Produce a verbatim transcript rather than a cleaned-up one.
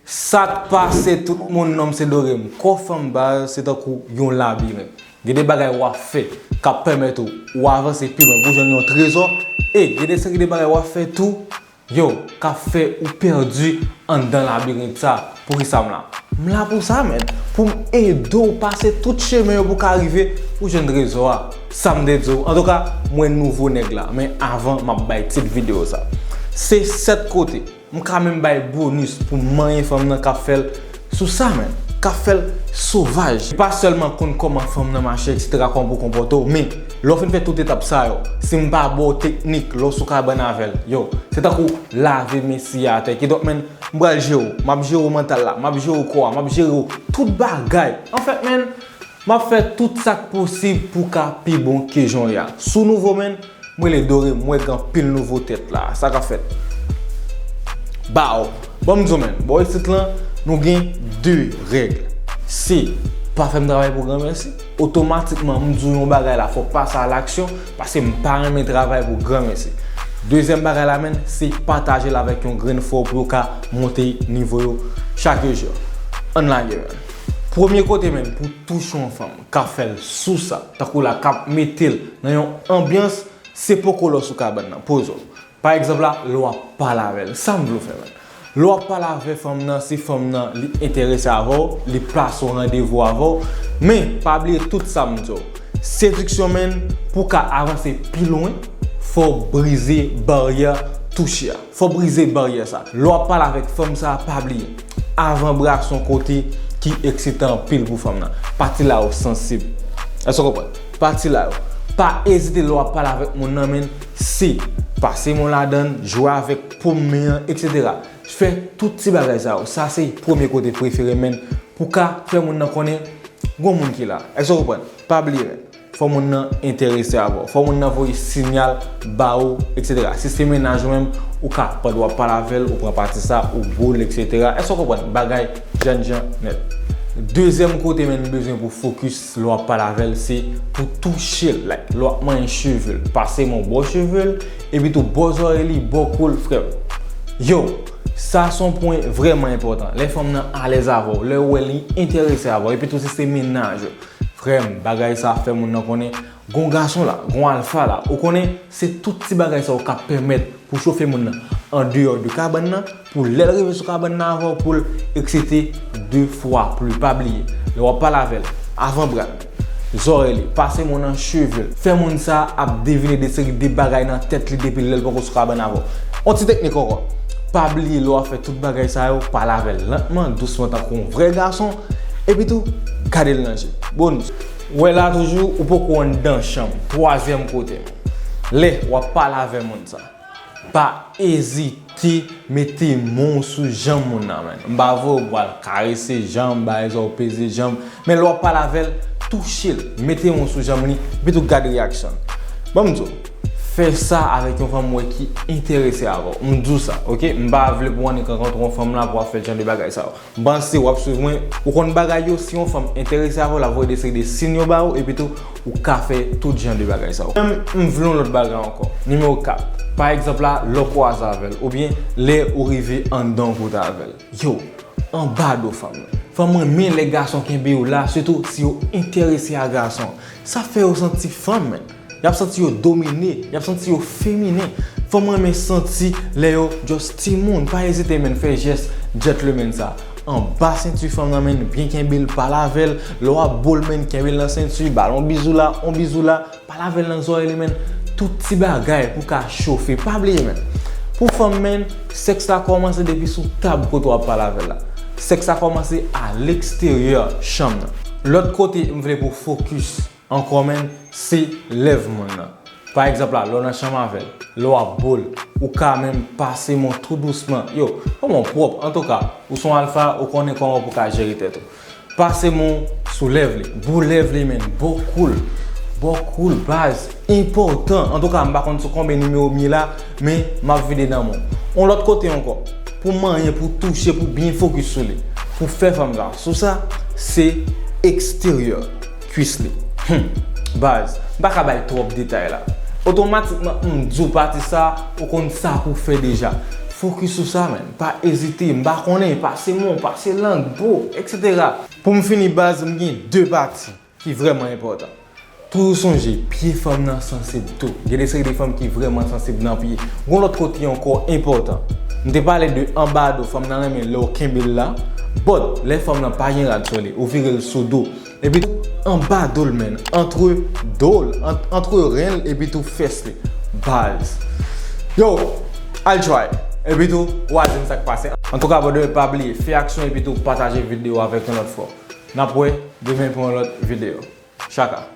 Sa k pase tout moun, non m se Dorem. Kò fanm baz se tankou yon labirent. Gen de bagay w ap fè k ap pèmèt ou, ou avanse pi lwen pou jwenn yon trezò, e gen de seri de bagay w ap fè tou, yo, k ap fè ou pèdi anndan labirent sa. Poukisa m la? M la pou sa, menn. Pou m ede w pase tout chemen yo pou w ka rive pou jwenn trezò a. Sa m te di w. Antouka, mwen nouvo nèg la, men avan m ap bay tit videyo sa. Se sèt kote. M ka menm bay bonis pou manyen fanm nan k ap fè l sou sa, menn. K ap fè l sovaj. Pa sèlman konn kòman fanm nan mache, etsetera, kòman pou w konpòte w, men lè w fin fè tout etap sa yo, si m pa ba w teknik lè w sou kabann avè l, yo, se tankou lave men siye atè. Kidonk, menn, m pral jere w. M ap jere w mantal la, m ap jere w kò a, m ap jere w tout bagay. Anfèt, menn, m ap fè tout sa k posib pou w ka pi bon ke jan w ye a. Si w nouvo, menn, m rele Dorem, m wè gen anpil nouvo tèt la. Sa k ap fèt? Baw. Bon, m di w, menn, bò isit lan, nou gen de règ. Se pa fè m travay pou granmèsi. Otomatikman, m di w yon bagay la, fò w pase a laksyon, paske m pa renmen travay pou granmèsi. Dezyèm bagay la, menn, se pataje l avèk yon grenn frè w pou yo ka monte nivo yo chak jou. Ann lage, menn. Premye kote, menn, pou touche yon fanm, k ap fè l sou sa, tankou la, k ap mete l nan yon anbyans, se poko lè w sou kabann nan, poze w. Pa egzanp la, lè w ap pale avè l, sa m vle w fè, menn. Lè w ap pale avè fanm nan, si fanm nan, li enterese avè w, li plase yon randevou avè w, men pa bliye tout sa m di w. Sediksyon, menn, pou w ka avanse pi lwen, fò w brize baryè touche a. Fò w brize baryè sa. Lè w ap pale avèk fanm sa, pa bliye, avanbra se yon kote ki eksite anpil pou fanm nan. Pati la yo sansib. Èske w konprann? Pati la yo. Pa ezite lè w ap pale avèk moun nan, menn, se pase men w ladan l, jwe avèk pom men an, etsetera. Fè tout ti bagay sa yo. Sa se premye kote prefere, menn, pou w ka fè moun nan konnen gon moun ki la. Èske w konprann? Pa bliye, menn. Fò moun nan enterese avè w. Fò moun nan voye siyal ba ou, etsetera. Si se mennaj ou menm, ou ka, pandan w ap pale avè l, ou pran pati sa, ou bo l, etsetera. Èske w konprann? Bagay jènjan nèt. Dezyèm kote, menn, m bezwen pou w fokis lè w ap pale avè l, se pou touche l, like, lè w ap manyen cheve l, pase men w bò cheve l, epi tou bò zòrèy li, bò kou l, frè m. Yo, sa se yon pwen vrèman enpòtan. Lè fanm nan alèz avè w, lè w wè li enterese avè w, epi tou si se mennaj ou. Frè m, bagay sa fè moun nan konnen gon gason la, gon alfa la. Ou konnen, se tout ti bagay sa yo k ap pèmèt pou chofe moun nan andeyò de kabann nan, pou lè l rive sou kabann nan avè w, pou l eksite de fwa pli. Pa bliye, lè w ap pale avè l, avanbra l, zòrèy li, pase men w nan cheve l, fè moun sa ap devine de seri de bagay nan tèt li depi lè l poko sou kabann avè w. On ti teknik ankò. Pa bliye, lè w ap fè tout bagay sa yo, pale avè l lantman, dousman, tankou yon vrè gason, epi tou, gade l nan je. Bon, wè la toujou, ou poko anndan chanm, twazyèm kote. Lè w ap pale avè moun sa, pa ezite mete men w sou janm moun nan, menn. M pa vle w pral karese janm, bay sa w peze janm, men lè w ap pale avè l, touche l, mete men w sou janm li, epi tou gade reyaksyon l. Ban m di w, fè sa avèk yon fanm ou wè ki enterese avè w. M di w sa, oke? M pa vle pou w annik rankontre yon fanm la pou w ap fè jan de bagay sa yo. M panse w ap swiv mwen. Ou konn bagay yo, si yon fanm enterese avè w, l ap voye de seri de siy yo ba ou, epi tou, ou ka fè tout jan de bagay sa yo. Menm, m vle yon lòt bagay ankò. Nimewo kat. Pa egzanp la, lè w kwaze avè l, oubyen lè ou rive anndan yon kote avè l. Yo, anba do fanm nan. Fanm renmen lè gason kenbe yo la, sitou si yo enterese a gason. Sa fè yo santi fanm, menn. Y ap santi yo domine, y ap santi yo feminen. Fanm renmen santi lè yo just timoun. Pa ezite, menn, fè jès gentleman sa. Anba senti fanm nan, menn, byen kenbe l, pale avè l. Lè w ap bo l, menn, kenbe l nan senti, ba l on bizou la, on bizou la. Pale avè l nan zòrèy li, menn. Tout ti bagay pou ka chofe. Pa bliye, menn. Pou fanm, menn, sèks la kòmanse depi sou tab kote w ap pale avè l la. Sèks la kòmanse a leksteryè chanm nan. Lòt kote m vle pou fokis ankò, menn, se lèv moun nan. Pa egzanp la, lè w nan chanm avè l, lè w ap bo l, ou ka menm pase men w tou dousman. Yo, kòman w pwòp? Antouka, ou se yon alfa, ou konnen kòman pou w ka jere tèt ou. Pase men w sou lèv li, bo lèv li, menn, bò kou l, bò kou l, baz, enpòtan. Antouka, m pa konn sou konbyen nimewo m ye la, men m ap vide nan men w. On lòt kote ankò, pou manyen, pou touche, pou byen fokis sou li, pou fè fanm sa sou sa, se eksteryè kwis li. Hum, baz, m pa ka bay twòp detay la. Otomatikman, m di w pati sa, ou konn sa pou w fè deja. Fokis sou sa, man. Pa ezite, m pa konnen, pase mo, pase lang, bro, et cetera. Pou m fini, baz, m gen de pati ki vrèman enpòtan. Toujou sonje, pye fanm nan sansib tou. Gen de seri de fanm ki vrèman sansib nan pye. Gon lòt kote ankò enpòtan. M te pale de anba do, fanm nan renmen lè w kenbe l la. But, lè fanm nan pa gen rad sou li, ou vire l sou do. Epi tou, anba do l, man. Antre do l, ant-, antre ren l, epi tou fès li. Baz. Yo, al try. Epi tou, w a di m sa k pase. Antouka, brother, pa bliye, fè aksyon epi tou pataje videyo avèk yon lòt frè w. N ap wè demen pou yon lòt videyo. Chaka.